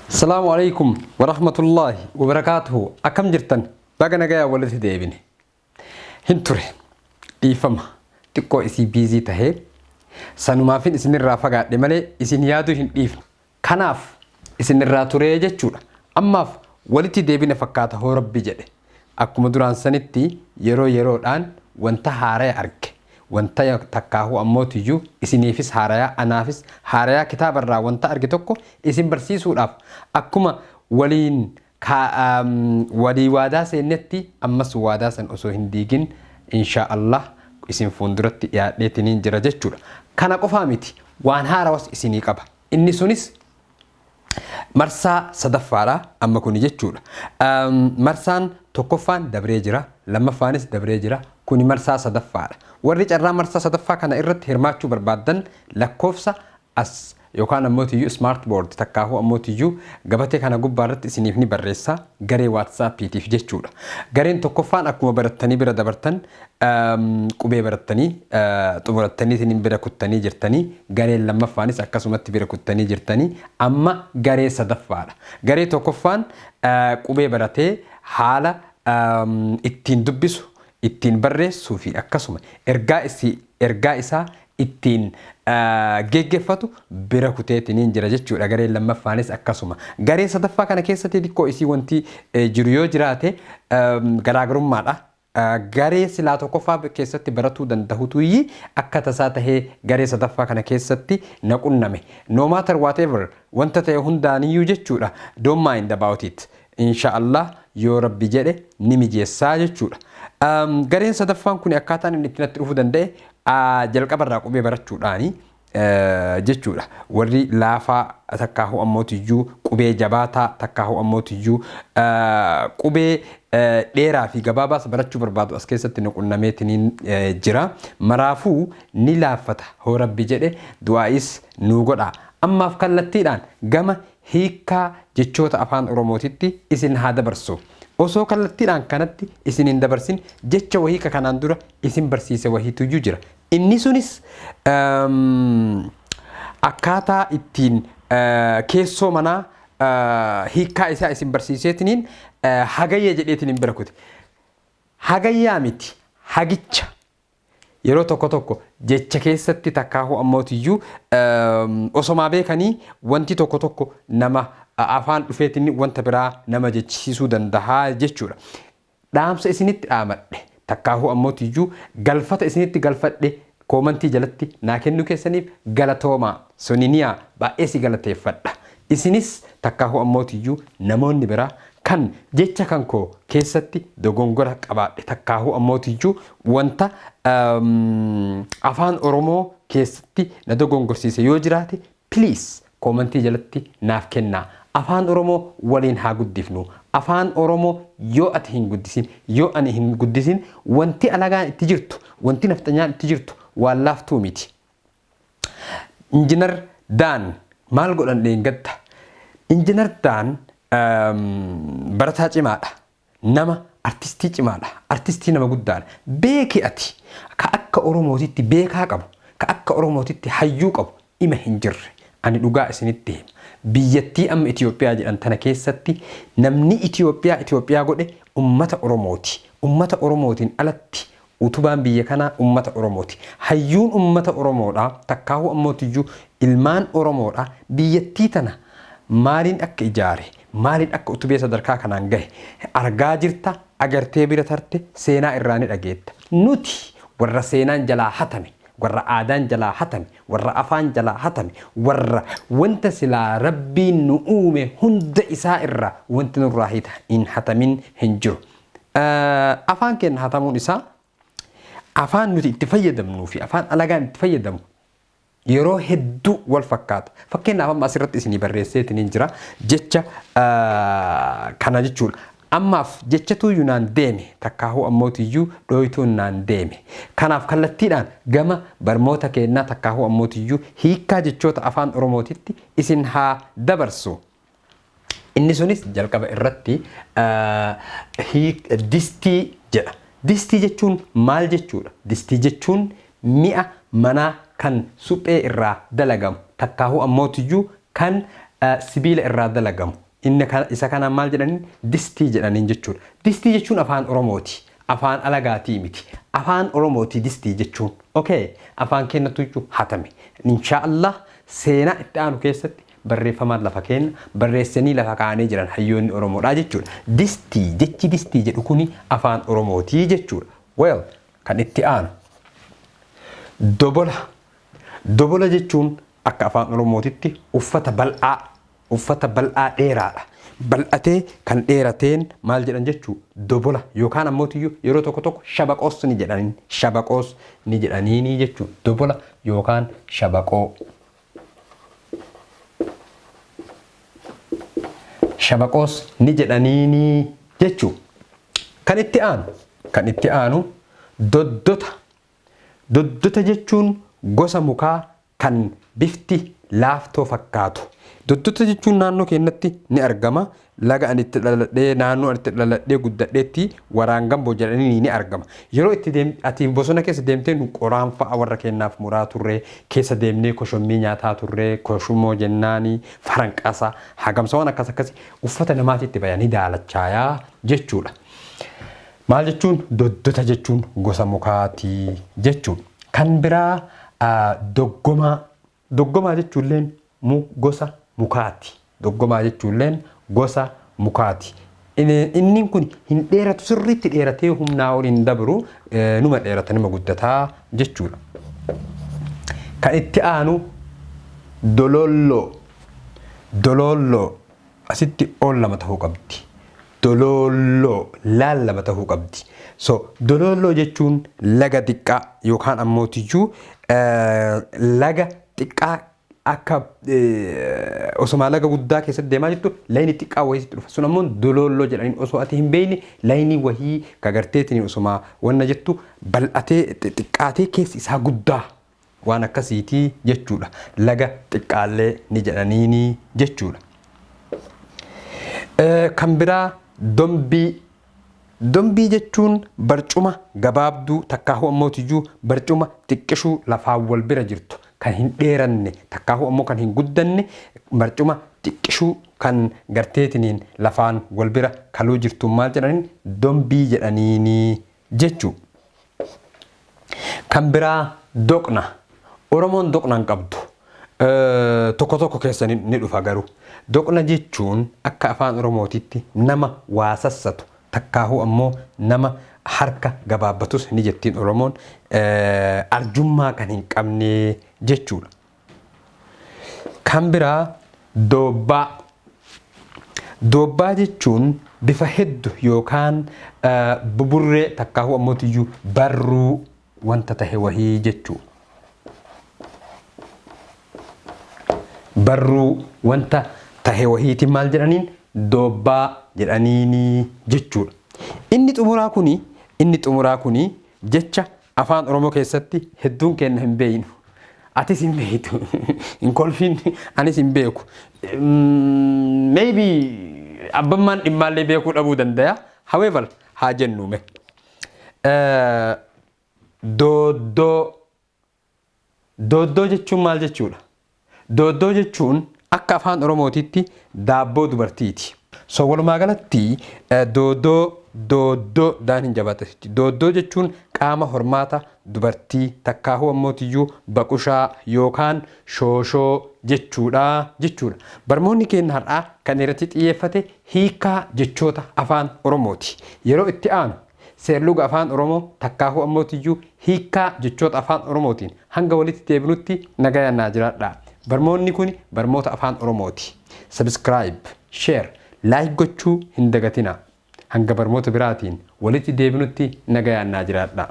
Salaamu alaikum wa rahmatullahi wa barakaatuhu. Akkam jirtan? Baga nagayaa walitti deebine. Hin ture. Dhiifama. Xiqqoo isii busy tahee sanumaafin isinirraa fagaadhe malee isin yaaduu hin dhiifne. Kanaaf isinirraa turee jechuudha. Ammaaf walitti deebine fakkaata hoo Rabbi jedhe. Akkuma duraan sanitti yeroo yeroodhaan wanta haaraya arge, wanta takkaahuu ammootiyyuu isiniifis haarayaa anaafis haarayaa kitaabarraa wanta arge tokko isin barsiisuudhaaf akkuma waliin walii waadaa seennetti ammas waadaa san osoo hin diigin insha Allah isin fuulduratti dhiyaadheetiniin jira jechuudha. Kana qofaa miti, waan haarawas isinii qaba. Inni sunis marsaa sadaffaadha amma kuni jechuudha. Marsaan tokkoffaan dabree jira, lammaffaanis dabree jira, kuni marsaa sadaffaadha. Warri carraa marsaa sadaffaa kana irratti hirmaachuu barbaaddan lakkoofsa as yookaan ammoo tiyyuu smart board takkaahuu ammoo tiyyuu gabatee kana gubbaa irratti isiniif ni barreessa garee WhatsAppiitiif jechuudha. Gareen tokkoffaan akkuma barattanii bira dabartan, qubee barattanii xumurattanii bira kuttanii jirtanii, gareen lammaffaanis akkasumatti bira kuttanii jirtanii, amma garee sadaffaadha. Garee tokkoffaan qubee baratee haala ittiin dubbisu, ittiin barreessuu fi akkasuma ergaa isaa ittiin geggeeffatu bira kuteetiniin jira jechuudha. Gareen lammaffaanis akkasuma. Garee sadaffaa kana keessatti xiqqoo isii wanti jiru yoo jiraate garaagarummaadha. Garee silaa tokkoffaa keessatti baratuu danda'utu akka tasaa tahee garee sadaffaa kana keessatti na qunname. No matter whatever, wanta ta'e hundaaniyyuu jechuudha. Don't mind about it. Insha Allah yoo Rabbi jedhe ni mijeessaa jechuudha. Gareen sadaffaan kun akkaataan inni itti natti dhufuu danda'e jalqabarraa qubee barachuudhaani jechuudha. Warri laafaa takkaahuu ammootiyyuu qubee jabaataa takkaahuu ammootiyyuu qubee dheeraa fi gabaabaas barachuu barbaadu as keessatti nu qunnameetiniin jira. Maraafuu ni laaffata hoo Rabbi jedhe, du'aa'is nuu godha. Ammaaf kallattiidhaan gama hiikkaa jechoota Afaan Oromootitti isin haa dabarsu. Osoo kallattiidhaan kanatti isin hin dabarsin jecha wahii ka kanaan dura isin barsiise wahiituyyuu jira. Inni sunis akkaataa ittiin keessoo manaa hiikkaa isaa isin barsiiseetiniin hagayya jedheetiniin bira kute. Hagayyaa miti, hagicha. Yeroo tokko tokko jecha keessatti takkaahuu ammootiyyuu osomaa beekanii wanti tokko tokko nama afaan dhufeetiin wanta biraa nama jechisiisuu danda'a jechuudha. Dhaamsa isinitti dhaamadhe takkaahuu ammootiyyuu galfata isinitti galfadhe comment jalatti naa kennuu keessaniif galatoomaa, soniniyaa baay'ee si galateeffadha. Isinis takkaahuu ammootiyyuu namoonni biraa kan jecha kan koo keessatti dogongora qabaadhe takkaahuu ammootiyyuu wanta Afaan Oromoo keessatti na dogongorsiise yoo jiraate, please comment jalatti naaf kennaa. Afaan Oromoo waliin haa guddifnu. Afaan Oromoo yoo ati hin guddisin, yoo ani hin guddisin, wanti alagaan itti jirtu, wanti nafxanyaan itti jirtu waan laaftuu miti. Injinar Daan maal godhan dheengadda? Injinar Daan barataa cimaadha. Nama artistii cimaadha. Artistii nama guddaadha. Beeki ati ka akka Oromootitti beekaa qabu, ka akka Oromootitti hayyuu qabu ima hin jirre. Ani dhugaa isinitti hima. Biyyattii amma Itoophiyaa jedhan tana keessatti namni Itoophiyaa Itoophiyaa godhe ummata Oromooti. Ummata Oromootiin alatti utubaan biyya kanaa ummata Oromooti. Hayyuun ummata Oromoodha. Takkaahuu ammootiyyuu ilmaan Oromoodha. Biyyattii tana maaliin akka ijaare, maaliin akka utubee sadarkaa kanaan gahe argaa jirta, agartee bira tarte, seenaa irraa ni dhageetta. Nuti warra seenaan jalaa hatame, warra aadaan jalaa hatame, warra afaan jalaa hatame, warra wanta silaa Rabbiin nu uume hunda isaa irraa wanti nurraa hin hatamin hin jiru. Afaan keenya hatamuun isaa afaan nuti itti fayyadamnuu fi afaan alagaan itti fayyadamu yeroo hedduu wal fakkaata. Fakkeenyaaf amma asirratti isinii barreesseetiin jira jecha kana jechuudha. Ammaaf jechatuyyuu naan deeme, takkaahuu ammootiyyuu dhooytuun naan deeme. Kanaaf kallattiidhaan gama barmoota keenyaa takkaahuu ammootiyyuu hiikkaa jechoota Afaan Oromootitti isin haa dabarsu. Inni sunis jalqaba irratti distii jedha. Distii jechuun maal jechuudha? Distii jechuun mi'a manaa kan suphee irraa dalagamu takkaahuu ammootiyyuu kan Sibiila irraa dalagamu. Inni isa kanaan maal jedhaniin? Distii jedhaniin jechuudha. Distii jechuun afaan Oromooti. Afaan alagaatii miti. Afaan Oromooti distii jechuun. Okay. Afaan keenyatu iyyuu hatame. Inshaallah seenaa itti aanu keessatti barreeffamaan lafa keenya barreessanii lafa kaa'anii jiran hayyoonni Oromoodha jechuudha. Distii, jechi distii jedhu kuni afaan Oromootii jechuudha. Well, kan itti aanu dobola. Dobola jechuun akka afaan Oromootitti uffata bal'aa, uffata bal'aa dheeraadha. Bal'atee kan dheerateen maal jedhan jechuu? Dobola yookaan ammoo yeroo tokko tokko shabaqoos ni jedhaniin, shabaqoos ni jedhaniini jechuu. Dobola yookaan shabaqoo. Shabaqoos ni jedhaniini jechuu. Kan itti aanu doddota. Doddota jechuun gosa mukaa kan bifti laaftoo fakkaatu. Doddota jechuun naannoo keenyatti ni argama. Laga ani itti dhaladhee, naannoo ani itti dhaladhee guddadheetti waraan gamboo jedhanii ni argama. Yeroo itti ati bosona keessa deemtee nu qoraan fa'a warra keenyaaf muraa turre, keessa deemnee koshommii nyaataa turre, koshumoo jennaani, faranqasa, hagamsa, waan akkas akkasii uffata namaatti itti bayanii daalachaayaa jechuudha. Maal jechuun? Doddota jechuun gosa mukaatii jechuudha. Kan biraa doggomaa. Doggomaa jechuulleen gosa mukaati. Doggomaa jechuulleen gosa mukaati. Inni kun hin dheeratu, sirriitti dheeratee humnaa ol hin dabru, numa dheerata, numa guddataa jechuudha. Kan itti aanu dololloo. Dololloo asitti ol lama ta'uu qabdi. Dololloo laal lama ta'uu qabdi. So dololloo jechuun laga xiqqaa yookaan ammoo tiyyuu laga xiqqaa akka osuma laga guddaa keessatti deemaa jirtu layni xiqqaa wayii sitti dhufa. Sun ammoo dololloo jedhaniin. Osoo ati hin beekne layni wahii kagarteetiin osuma wanna jettu bal'atee xiqqaatee keessi isaa guddaa waan akkasiitii jechuudha. Laga xiqqaallee ni jedhaniini jechuudha. Kan biraa dombii. Dombii jechuun barcuma gabaabduu takkaahuu ammootiyyuu barcuma xiqqishuu lafaan wal bira jirtu, kan hin dheeranne takkaahuu ammoo kan hin guddanne, barcuma xiqqishuu kan garteetiniin lafaan wal bira kaluu jirtu maal jedhaniin? Dombii jedhaniini jechuu. Kan biraa doqna. Oromoon doqna hin qabdu. Tokko tokko keessa ni dhufa garuu. Doqna jechuun akka afaan Oromootitti nama waa sassatu takkaahuu ammoo nama harka gabaabbatus ni jettiin Oromoon, arjummaa kan hin qabne jechuudha. Kan biraa doobbaa. Doobbaa jechuun bifa hedduu yookaan buburree takkaahuu ammootiyyuu barruu wanta tahe wahii jechuudha. Barruu wanta tahe wahiitiin maal jedhaniin? Doobbaa jedhaniini jechuudha. Inni xumuraa kuni jecha afaan Oromoo keessatti hedduun keenya hin beeynu. Atis hin beektu. Hin kolfiin, anis hin beeku. Maybe abbammaan dhimmaallee beekuu dhabuu danda'a. However, haa jennume. Dooddoo. Dooddoo jechuun maal jechuudha? Dooddoo jechuun akka afaan Oromootitti daabboo dubartiiti. So walumaa galatti dooddoo, dooddoo daan hin jabaate. Dooddoo jechuun qaama hormaata dubartii takkaahuu ammootiyyuu baqushaa yookaan shooshoo jechuudha jechuudha. Barmoonni keenya har'aa kan irratti xiyyeeffate hiikaa jechoota afaan Oromooti. Yeroo itti aanu seerluga afaan Oromoo takkaahuu ammootiyyuu hiikaa jechoota afaan Oromootiin hanga walitti deebinutti nagayaan naa jiraadha. Barmoonni kun barmoota afaan Oromooti. Subscribe, share, like gochuu hin dagatina. Hanga barmoota biraatiin walitti deebinutti nagayaan naa jiraadha.